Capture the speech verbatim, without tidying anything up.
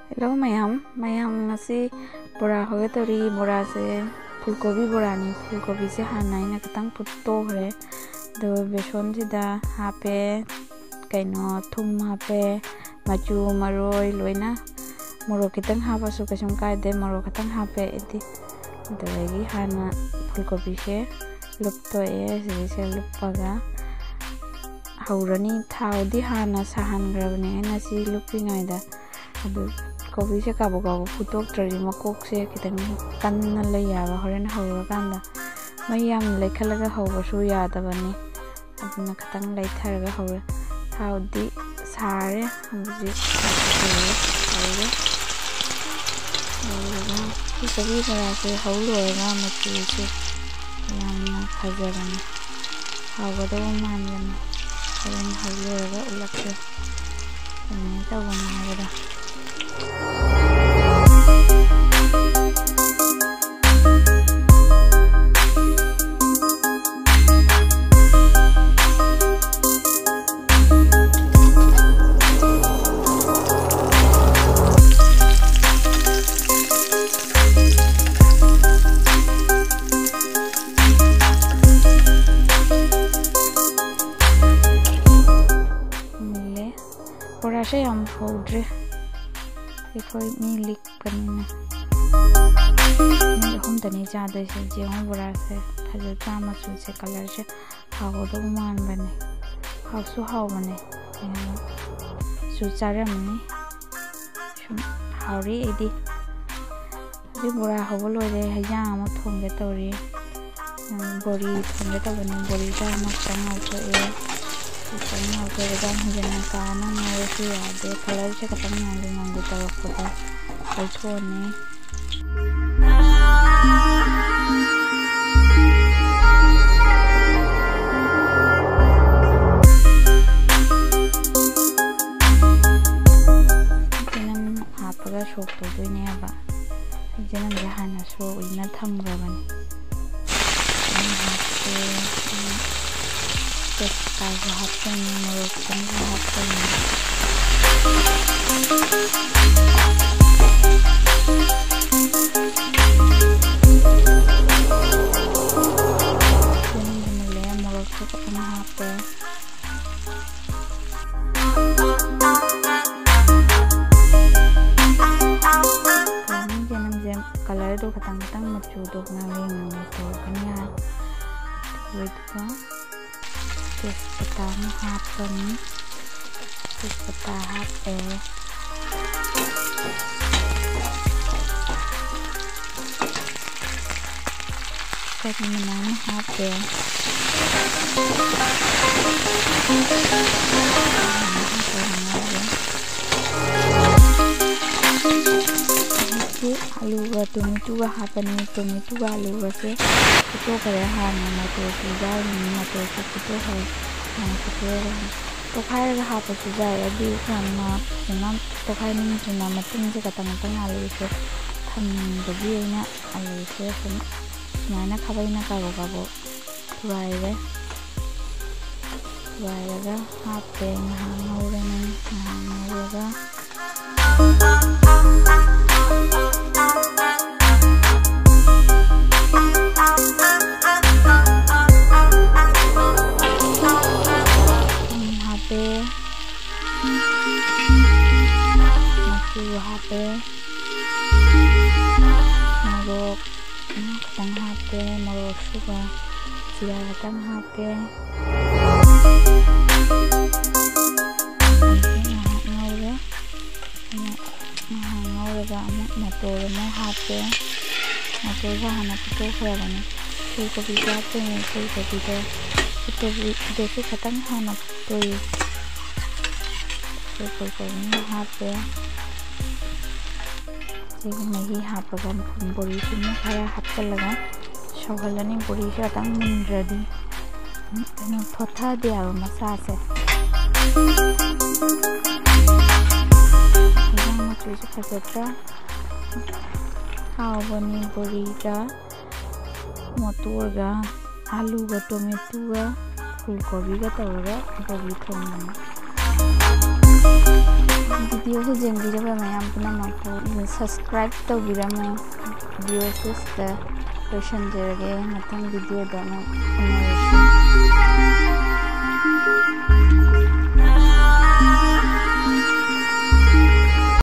Hello ꯃꯌꯥꯝ, ꯃꯌꯥꯝ ꯉꯁꯤ ꯕꯣꯔꯥ ꯍꯧꯒꯦ ꯇꯧꯔꯤ꯫ ꯕꯣꯔꯥꯁꯦ ꯐꯨꯜ ꯀꯣꯕꯤ ꯕꯣꯔꯥꯅꯤ꯫ ꯐꯨꯜ ꯀꯣꯕꯤꯁꯦ ꯍꯥꯟꯅ ꯑꯩꯅ ꯈꯤꯇꯪ ꯐꯨꯠꯇꯣꯛꯈ꯭ꯔꯦ꯫ ꯑꯗꯨꯒ ꯕꯦꯁꯣꯟꯁꯤꯗ ꯍꯥꯞꯄꯦ, ꯀꯩꯅꯣ, ꯊꯨꯝ ꯍꯥꯞꯄꯦ, ꯃꯆꯨ, ꯃꯔꯣꯏ ꯂꯣꯏꯅ꯫ ꯃꯣꯔꯣꯛ ꯈꯤꯇꯪ ꯍꯥꯞꯄꯁꯨ ꯀꯩꯁꯨꯝ ꯀꯥꯏꯗꯦ, ꯃꯣꯔꯣꯛ ꯈꯤꯇꯪ ꯍꯥꯞꯄꯦ ꯑꯩꯗꯤ꯫ ꯑꯗꯨꯗꯒꯤ ꯍꯥꯟꯅ ꯐꯨꯜ ꯀꯣꯕꯤꯁꯦ ꯂꯨꯞꯇꯣꯛꯑꯦ꯫ ꯁꯤꯁꯦ ꯂꯨꯞꯄꯒ ꯍꯧꯔꯅꯤ꯫ ꯊꯥꯎꯗꯤ ꯍꯥꯟꯅ ꯁꯥꯍꯟꯈ꯭ꯔꯕꯅꯦ ꯑꯩꯅ ꯁꯤ ꯂꯨꯞꯄꯤꯉꯩꯗ꯫ ꯑꯗꯨ ꯀꯣꯕꯤꯁꯦ ꯀꯥꯕꯛ ꯀꯥꯕꯛ ꯐꯨꯠꯇꯣꯛꯇ꯭ꯔꯗꯤ ꯃꯀꯣꯛꯁꯦ ꯈꯤꯇꯪ ꯀꯟꯅ ꯂꯩ ꯌꯥꯕ, ꯍꯣꯔꯦꯟ ꯍꯧꯔꯀꯥꯟꯗ꯫ ꯃꯩ ꯌꯥꯝ ꯂꯩꯈꯠꯂꯒ ꯍꯧꯕꯁꯨ ꯌꯥꯗꯕꯅꯤ, ꯑꯗꯨꯅ ꯈꯤꯇꯪ ꯂꯩꯊꯔꯒ ꯍꯧꯔꯦ꯫ ꯊꯥꯎꯗꯤ ꯁꯥꯔꯦ, ꯍꯧꯖꯤꯛ ꯍꯧꯔꯦ, ꯍꯧꯔꯦ꯫ ꯍꯧꯔꯒ ꯁꯤ ꯀꯣꯕꯤ ꯕꯣꯔꯥꯁꯦ ꯍꯧ ꯂꯣꯏꯔꯒ ꯃꯆꯨꯁꯦ ꯌꯥꯝꯅ ꯐꯖꯕꯅꯦ, ꯍꯥꯎꯒꯗꯧꯕ ꯃꯥꯟꯕꯅꯦ꯫ ꯍꯣꯔꯦꯟ ꯍꯧ ꯂꯣꯏꯔꯒ ꯎꯠꯂꯛꯀꯦ ꯀꯃꯥꯏꯅ ꯇꯧꯕꯅꯣ ꯍꯥꯏꯕꯗꯣ꯫ ꯃꯨꯜꯂꯦ꯫ ꯕꯣꯔꯥꯁꯦ ꯌꯥꯝ ꯍꯧꯗ꯭ꯔꯦ, ꯑꯩꯈꯣꯏ ꯃꯤ ꯂꯤꯛꯄꯅꯤꯅ꯫ ꯃꯤ ꯑꯍꯨꯝꯗꯅꯤ ꯆꯥꯗꯣꯏꯁꯦ꯫ ꯌꯦꯡꯉꯣ ꯕꯣꯔꯥꯁꯦ ꯐꯖꯗ꯭ꯔꯥ? ꯃꯆꯨꯁꯦ, ꯀꯂꯔꯁꯦ ꯍꯥꯎꯒꯗꯧꯕ ꯃꯥꯟꯕꯅꯦ, ꯍꯥꯎꯁꯨ ꯍꯥꯎꯕꯅꯦ꯫ ꯌꯦꯡꯉꯣ, ꯁꯨ ꯆꯥꯔꯝꯃꯅꯤ꯫ ꯁꯨꯝ ꯍꯥꯎꯔꯤ ꯑꯩꯗꯤ꯫ ꯍꯧꯖꯤꯛ ꯕꯣꯔꯥ ꯍꯧꯕ ꯂꯣꯏꯔꯦ, ꯍꯩꯖꯥꯡ ꯑꯃ ꯊꯣꯡꯒꯦ ꯇꯧꯔꯤ꯫ ꯎꯝ, ꯕꯣꯔꯤ ꯊꯣꯡꯒꯦ ꯇꯧꯕꯅꯤ꯫ ꯕꯣꯔꯤꯁꯦ ꯍꯥꯟꯅ ꯈꯤꯇꯪ ꯉꯧꯊꯣꯛꯑꯦ꯫ ꯈꯤꯇꯪ ꯉꯧꯊꯣꯛꯑꯒ ꯍꯦꯟꯖꯤꯟꯅ ꯀꯥꯅ ꯉꯧꯔꯁꯨ ꯌꯥꯗꯦ꯫ ꯀꯂꯔꯁꯦ ꯈꯤꯇꯪ ꯉꯥꯡꯂꯤ ꯉꯥꯡꯂꯤ ꯇꯧꯔꯛꯄꯗ ꯂꯧꯊꯣꯛꯑꯅꯤ꯫ ꯆꯅꯝ ꯍꯥꯞꯄꯒ ꯁꯣꯛ ꯇꯧꯗꯣꯏꯅꯦꯕ꯫ ꯆꯅꯝꯁꯦ ꯍꯥꯟꯅ ꯁꯣꯛ ꯑꯣꯏꯅ ꯊꯝꯈ꯭ꯔꯕꯅꯤ꯫ ꯆꯅꯝ ꯍꯥꯞꯄꯦ꯫ ꯇꯦꯖꯄꯇꯥꯁꯨ ꯍꯥꯞꯆꯤꯟꯉꯦ, ꯃꯣꯔꯣꯛ ꯈꯤꯇꯪꯁꯨ ꯍꯥꯞꯆꯤꯟꯉꯦ꯫ ꯃꯆꯨꯗꯣ ꯉꯥꯡꯂꯤ ꯉꯥꯡꯂꯤ ꯇꯧꯔꯛꯀꯅꯤ ꯍꯥꯏ꯫ ꯑꯗꯨꯒ ꯇꯦꯖꯄꯇꯥ ꯑꯃ ꯍꯥꯞꯄꯅꯤ꯫ ꯇꯦꯖꯄꯇꯥ ꯍꯥꯞꯄꯦ꯫ ꯀꯔꯤ ꯃꯅꯥ ꯑꯃ ꯍꯥꯞꯄꯦ꯫ ꯍꯧꯖꯤꯛꯇꯤ ꯑꯂꯨꯒ ꯇꯣꯃꯦꯇꯣꯒ ꯍꯥꯞꯄꯅꯤ꯫ ꯇꯣꯃꯦꯇꯣꯒ ꯑꯂꯨꯒꯁꯦ ꯐꯨꯠꯇꯣꯛꯈ꯭ꯔꯦ꯫ ꯍꯥꯟꯅ ꯃꯆꯨꯁꯨ ꯌꯥꯎꯔꯤꯅꯤ꯫ ꯃꯆꯨꯁꯨ ꯐꯨꯠꯇꯣꯛꯈ꯭ꯔꯦ꯫ ꯍꯥꯟꯅ ꯐꯨꯠꯇꯣꯛꯑꯒ ꯇꯣꯈꯥꯏꯔꯒ ꯍꯥꯞꯄꯁꯨ ꯌꯥꯏ꯫ ꯑꯗꯨ ꯌꯥꯝꯅ ꯐꯖꯅ ꯇꯣꯈꯥꯏꯅꯤꯡꯗ꯭ꯔꯤꯅ ꯃꯇꯨꯝꯁꯦ ꯈꯇꯪ ꯈꯇꯪ ꯑꯂꯨꯁꯦ ꯊꯝꯅꯤꯡꯕꯒꯤ ꯑꯩꯅ ꯑꯂꯨꯁꯦ ꯁꯨꯝ ꯁꯨꯃꯥꯏꯅ ꯈꯥꯕꯩꯅ ꯀꯥꯕꯣꯛ ꯀꯥꯕꯣꯛ ꯊꯨꯒꯥꯏꯔꯦ꯫ ꯊꯨꯒꯥꯏꯔꯒ ꯍꯥꯞꯄꯦ꯫ ꯉꯥꯏꯍꯥꯛ ꯉꯧꯔꯅꯤ꯫ ꯉꯥꯏꯍꯥꯛ ꯉꯧꯔꯒ ꯊꯨꯝ ꯍꯥꯞꯄꯦ꯫ ꯃꯆꯨ ꯍꯥꯞꯄꯦ꯫ ꯃꯣꯔꯣꯛ ꯈꯤꯇꯪ ꯍꯥꯞꯄꯦ꯫ ꯃꯣꯔꯣꯛ ꯑꯁꯨꯕ ꯖꯤꯔꯥ ꯈꯤꯇꯪ ꯍꯥꯞꯄꯦ꯫ ꯉꯥꯏꯍꯥꯛ ꯉꯧꯔꯦ꯫ ꯉꯥꯏꯍꯥꯛ ꯉꯧꯔꯒ ꯑꯃꯨꯛ ꯃꯇꯣꯔ ꯑꯃꯨꯛ ꯍꯥꯞꯄꯦ꯫ ꯃꯇꯣꯔꯁꯦ ꯍꯥꯟꯅ ꯐꯨꯠꯇꯣꯛꯈ꯭ꯔꯕꯅꯤ꯫ ꯐꯨꯜ ꯀꯣꯕꯤꯁꯨ ꯍꯥꯞꯇꯣꯏꯅꯦ꯫ ꯐꯨꯜ ꯀꯣꯕꯤꯗꯣ, ꯐꯨꯜ ꯀꯣꯕꯤꯗꯁꯨ ꯈꯤꯇꯪ ꯍꯥꯟꯅ ꯐꯨꯠꯇꯣꯛꯏ꯫ ꯐꯨꯜ ꯀꯣꯕꯤ ꯍꯥꯞꯄꯦ꯫ ꯁꯤꯒꯤ ꯃꯍꯤ ꯍꯥꯞꯄꯒ ꯕꯣꯔꯤꯁꯤꯃꯨꯛ ꯈꯔ ꯍꯥꯞꯆꯤꯜꯂꯒ ꯁꯧꯍꯜꯂꯅꯤ꯫ ꯕꯣꯔꯤꯁꯦ ꯈꯤꯇꯪ ꯃꯨꯟꯗ꯭ꯔꯗꯤ ꯀꯩꯅꯣ ꯊꯣꯠꯊꯗꯦ ꯍꯥꯏꯕ ꯃꯁꯥꯁꯦ꯫ ꯏꯟꯖꯥꯡ ꯃꯆꯨꯁꯨ ꯐꯖꯗ꯭ꯔꯥ? ꯍꯥꯎꯕꯅꯤ ꯕꯣꯔꯤꯒ ꯃꯣꯇꯣꯔꯒ ꯑꯥꯂꯨꯒ ꯇꯣꯃꯦꯇꯣꯒ ꯐꯨꯜ ꯀꯣꯕꯤꯒ ꯇꯧꯔꯒ ꯕꯣꯔꯤ ꯊꯣꯡꯕꯅꯤ꯫ ꯚꯤꯗꯤꯑꯣꯁꯤ ꯌꯦꯡꯕꯤꯔꯕ ꯃꯌꯥꯝ ꯄꯨꯝꯅꯃꯛꯄꯨ ꯁꯕꯁꯀ꯭ꯔꯥꯏꯕ ꯇꯧꯕꯤꯔꯝꯃꯨ꯫ ꯚꯤꯗꯤꯑꯣꯁꯤ ꯁꯤꯗ ꯂꯣꯏꯁꯤꯟꯖꯔꯒꯦ꯫ ꯃꯊꯪ ꯚꯤꯗꯤꯑꯣꯗ ꯑꯃꯨꯛ ꯎꯅꯔꯁꯤ꯫